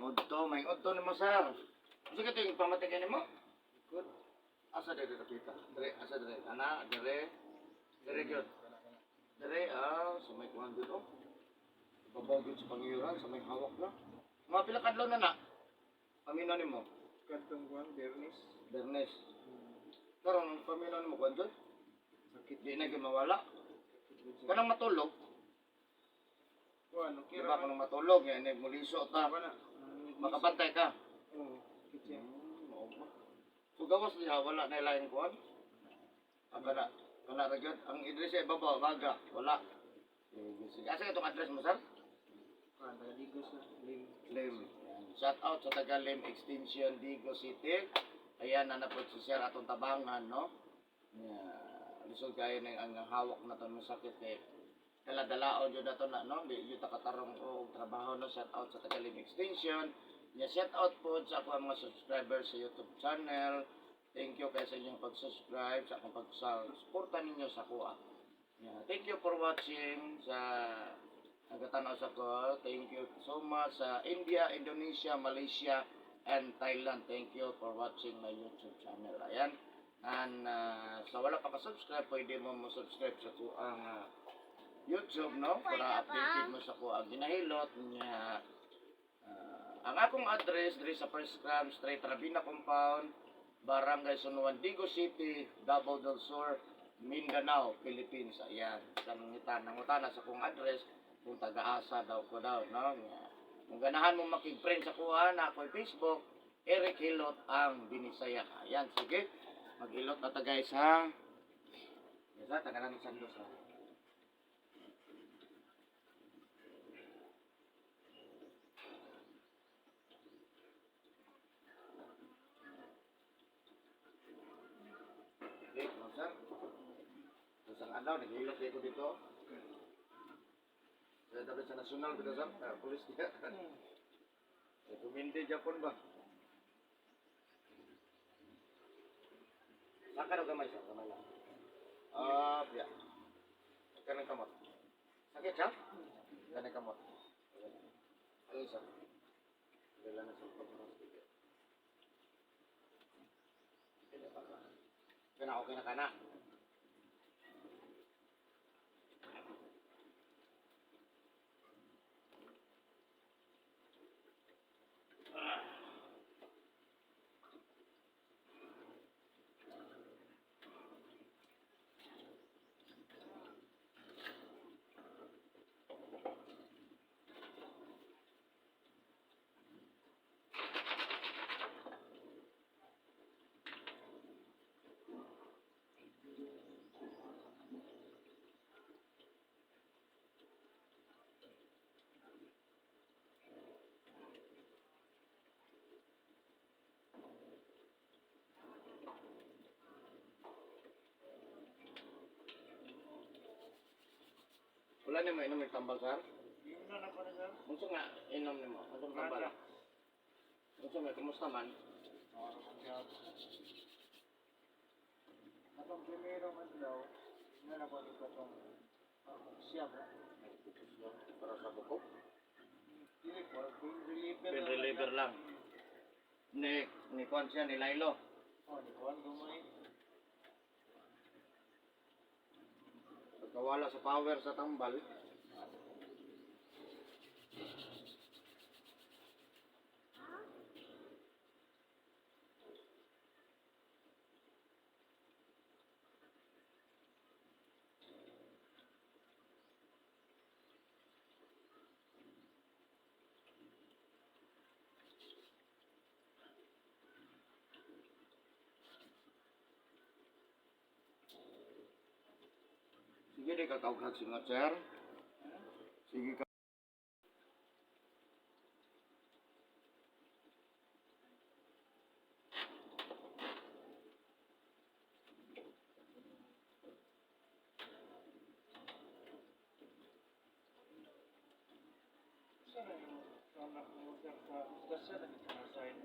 Udto, may udto nimo, sir. Unsa ka yung pamatay nimo? Good. Asa diri kapita? Dire, asa dire? Ana, dire. Dire gyud. Dire sa may kuan gyud oh. Babaw gyud sa pangiran sa may hawak na. Mga pila kadlaw na na. Paminaw nimo? Kadtong kuan, Bernis. Bernes. Karon ang paminaw nimo kuan jud? Sakit. Di na gyud mawala. Kanang matulog, Kuan, okay di ra ba man. kanang matulog yan muliso ta. Wala. Makabantay ka. Oo, kitchen. Mao ba? So gawas niya wala na ilaing kuan. Ang kana kana ra gyud ang Idris ay babaw baga wala. Sige, sige. Asa itong address mo, sir? Kuan, taga Digos na. Lim. Lim. Shout out sa taga Lim Extension, Digo City. Ayan na po si sir atong tabangan, no? Yeah. Lisod kayo ng ang hawak na to ng sakit kay dala-dalaon jud ato na, no? Di jud ta katarong og trabaho, no? Shout out sa taga Lim Extension. Nya shout out po sa ako ang mga subscribers sa YouTube channel. Thank you kay sa inyong pag-subscribe, sa akong pag-suporta ninyo sa kuha. Yeah, thank you for watching sa nagtanaw sa ko. Thank you so much sa India, Indonesia, Malaysia, and Thailand. Thank you for watching my YouTube channel. Ayan. And sa wala pa ka-subscribe, pwede mo mo subscribe sa ko ang YouTube, no? Para updated mo sa ko ang ginahilot niya. Ang akong address diri sa First Cram Street, Rabina Compound, Barangay Sunuan, Digo City, Davao del Sur, Mindanao, Philippines. Ayan, sa nangitan, nangutana sa akong address kung taga-asa daw ko daw, no? Nga. Kung ganahan mo makig-friend sa kuha na ako'y Facebook, Eric Hilot ang Binisaya. Ayan, sige. Mag-hilot na ta, guys, ha? Yes, ha? Tagalan ng sandos, ha? Okay, no, sir? Isang adlaw, naghilot kayo ko dito. Sa dapat sa national, bitaw, sir? Ah, police niya. Recommended Japon ba? Saka daw gamay, sir. Gamay lang. Ah, ya. Kanang kamot. Sakit siya? Kanang kamot. Ayun, sir. Wala na sa pagkakas. Kana okay na kana. Wala nimo inom yung tambal, sir? Yun na ko na, sir. Unsa nga inom nimo? Anong tambal? Unsa may kumusta man? Atong primero adlaw, yun na ko ni katong siyam. Para sa buko. Dili ko, pain reliever. Pain reliever lang. Ni kuan siya ni Lailo. Oh, ni kuan gumay. Pagkawala sa power sa tambal. Sige di ka kaughag singot, sir. Sige ka. Saan na yung anak mo, sir, sa istasyon na dito na sign?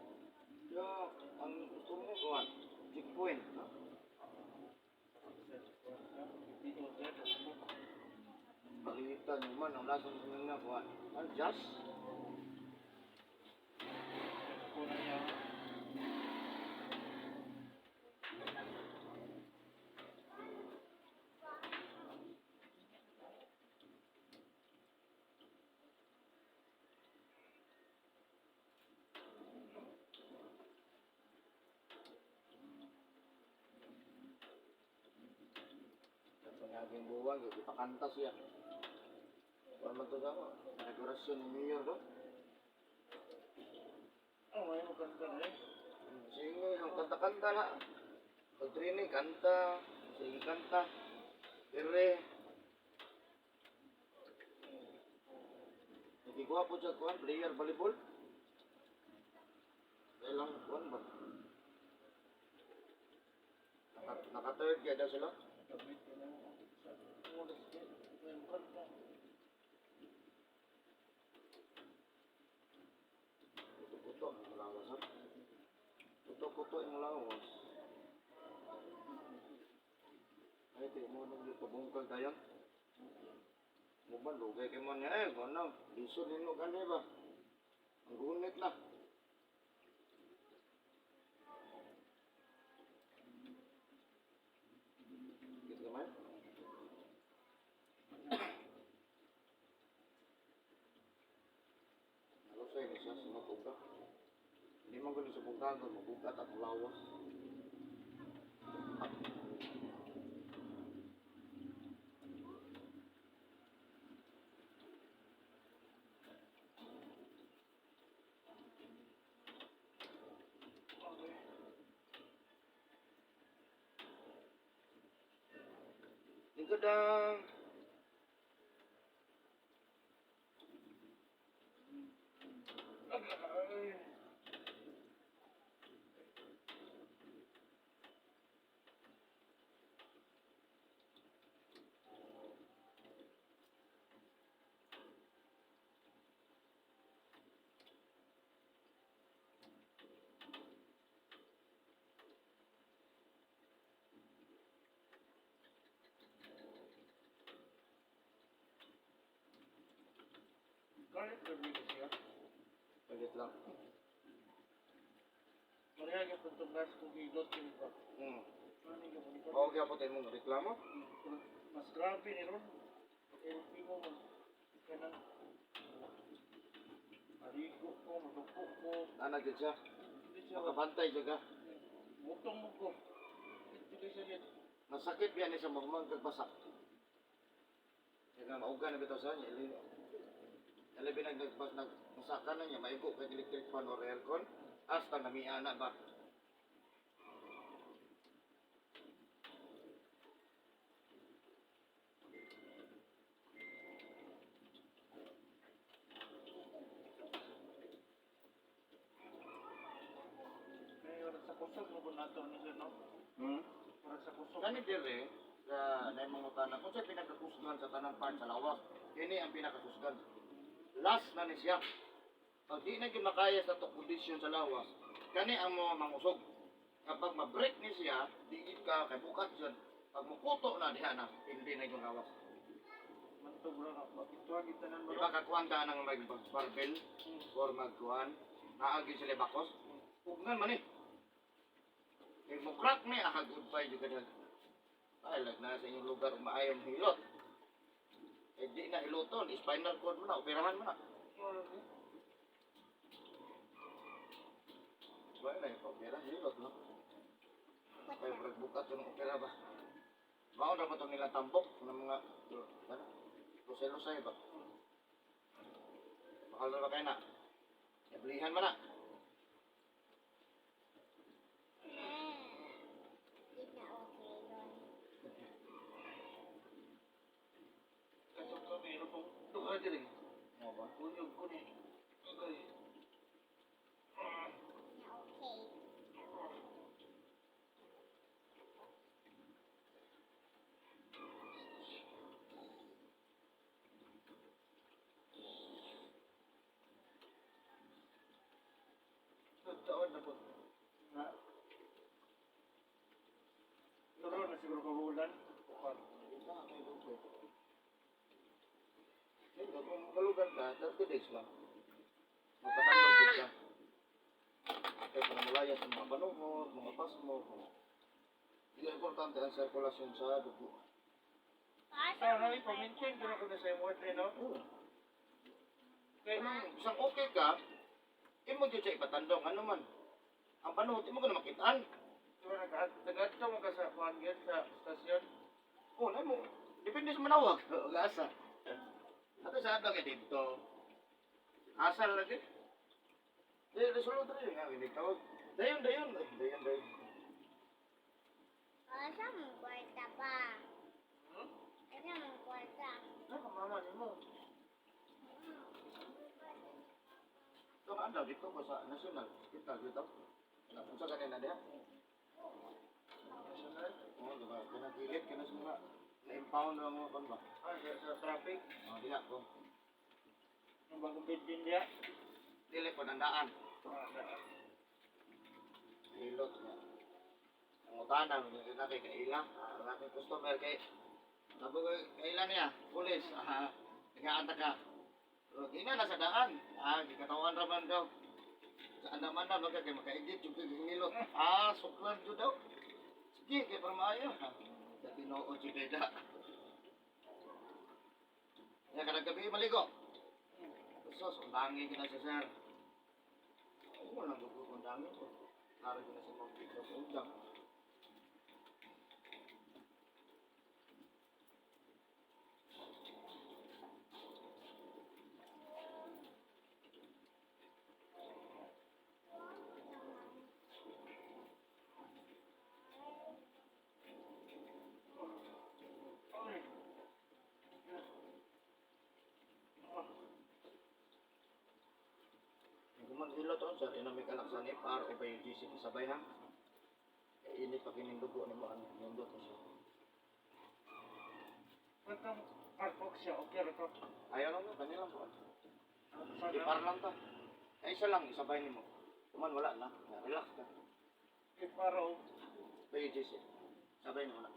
Yo, ang gusto mo kuan. Checkpoint, no? Palitan mo man ang lasang nga kuan. Ang just. Naging buwan, ipakanta siya. Kuan man to sa ako. Dekorasyon ni Mayor do. Oh, may mo kanta na eh. Sige, ang kanta-kanta na. Pag training, kanta. Sige, kanta. Dire. Nagigwa po siya kuan, player volleyball. Kaya lang, kuan ba? Naka third kaya daw sila. Gabit ka na. Sa oras ka. May mo kanta. Kuto-kuto ang lawas ha. Kuto-kuto ang lawas. Ay, di mo nang pabungkal tayo. Mo ba, lugay kay mo niya eh. Kung ano, lisod nino gani ba? Ang gunit na. Git gamay? Ano sa'yo, siya sumatuga. Hindi man gano'n sa bungkagon, mabugat at lawas. Okay. Lingkod ang... Ay. Galit na rin siya. Palit lang. Maria ka pag tugas kung hilot kini ba. Ano yung gamit? Okay po tayo mong reklamo. Mas grabe ni ron. LP mo mag kanang maligo ko, maduko ko. Ana gyud siya. Hindi siya Makabantay siya ka. butong mo ko. Hindi siya yun. Masakit biya ni sa magmang kagbasa. Kaya nga mauga na bitaw sa niya. Ilabi nag nag nag masaka na niya maigo kay electric fan or aircon. Hasta namiana ba. Kaya oras sa kusog mo kung nato ni siya, no? Hmm? Oras sa kusog. Kani dire sa na mangutana kung sa pinakakusgan sa tanang part sa lawas. Kini ang pinakakusgan. Last na ni siya. Pag di na gyud makaya sa to kondisyon sa lawas, kani ang mga mangusog. Kapag ma-break ni siya, di gyud ka kay bukat yun. Pag mukuto na diha na, hindi na yung lawas. Mantog ra na. Bakit kita nan Di ba kakuan ka ng mag-barbell or magkuan, naagi sila bakos, ugnan man eh. Kay mo crack ni, aha, goodbye juga na. Ay, lag na sa inyong lugar, umaayong hilot. Eh, di na hiloton, spinal cord mo na, operahan mo na. Wala na yung opera, hilot, no? Kaya murag bukat yung opera ba? Maon ra ba itong nilang tambok ng mga, ano, lusay-lusay ba? Mahal na ba kayo na? Iblihan mo na. Di na okay yun. Katong kami, ano pong duha diri. Ano ba? Kunyog ko ni. Okay. Na okay. Nagtaon na po. Na. Tulo na siguro kabulan. Ukan. Ito nga kayo doon. Hindi, kung malugar ka, 30 days lang. Magpatandog din ka. Kaya kung malaya sa mga panuhod, mga pasmo, mga... Hindi importante ang sirkulasyon sa dugo. Sa ano, ipamintain ko na ko na sa imong order, no? Oo. Kaya, Kung isang okay ka, imo dyan siya ipatandong, ano man. Ang panuhod, imo ka na makitaan. diba, nag-adto mo ka sa kuan gyud sa stasyon. Oo, na mo. Depende sa manawag. Og asa. Ato sa adlaw kay dito. Asal lagi. Eh, resulta rin nga hindi tawag. Dayon, dayon, ay, dayon, dayon. Asa mong kwarta pa? Hmm? Asa mong kwarta? Ano mama ni mo? Ito ang adlaw dito ko sa national hospital dito. Unsa kanina diha? National? Oh, diba? Kinakilit kana sa mga na-impound ang mga kan ba? Ah, sa traffic. Oh, diha ko. Ang bagong bed din diya. Dili ko nandaan. Ah, daan. Hilot nga. Ang utana, mga na kay kaila. Ang aking customer kay sabi ko, kaila niya, pulis, ah, nagaanta ka. Pero di na, nasa daan. Ah, gikatawan raman daw. Sa andaman daw, magka kay makaigit, yung hilot. Ah, suklan jud daw. Sige, kay para maayo. Ah, sa tinuod jud kay da. Kaya kada gabi maligo. Sus, undangin ka na siya, sir. Ay, wala nang gusto undangin ko. Klaro ko na sa mga video sa undang. Ay. Kung maghilot on, sir, ina may kalaksan ni par o ba yung GC sabay ha? Kaya init pa kinindugo ni mo ang nindot ko siya. Katong Arcox siya, okay ra to. Ayaw lang mo, kanilang po. Sa Di par lang to. Ay, isa lang, isabay ni mo. Kuman, wala na. Relax ka. Iparo. Ba yung GC? Sabay mo na.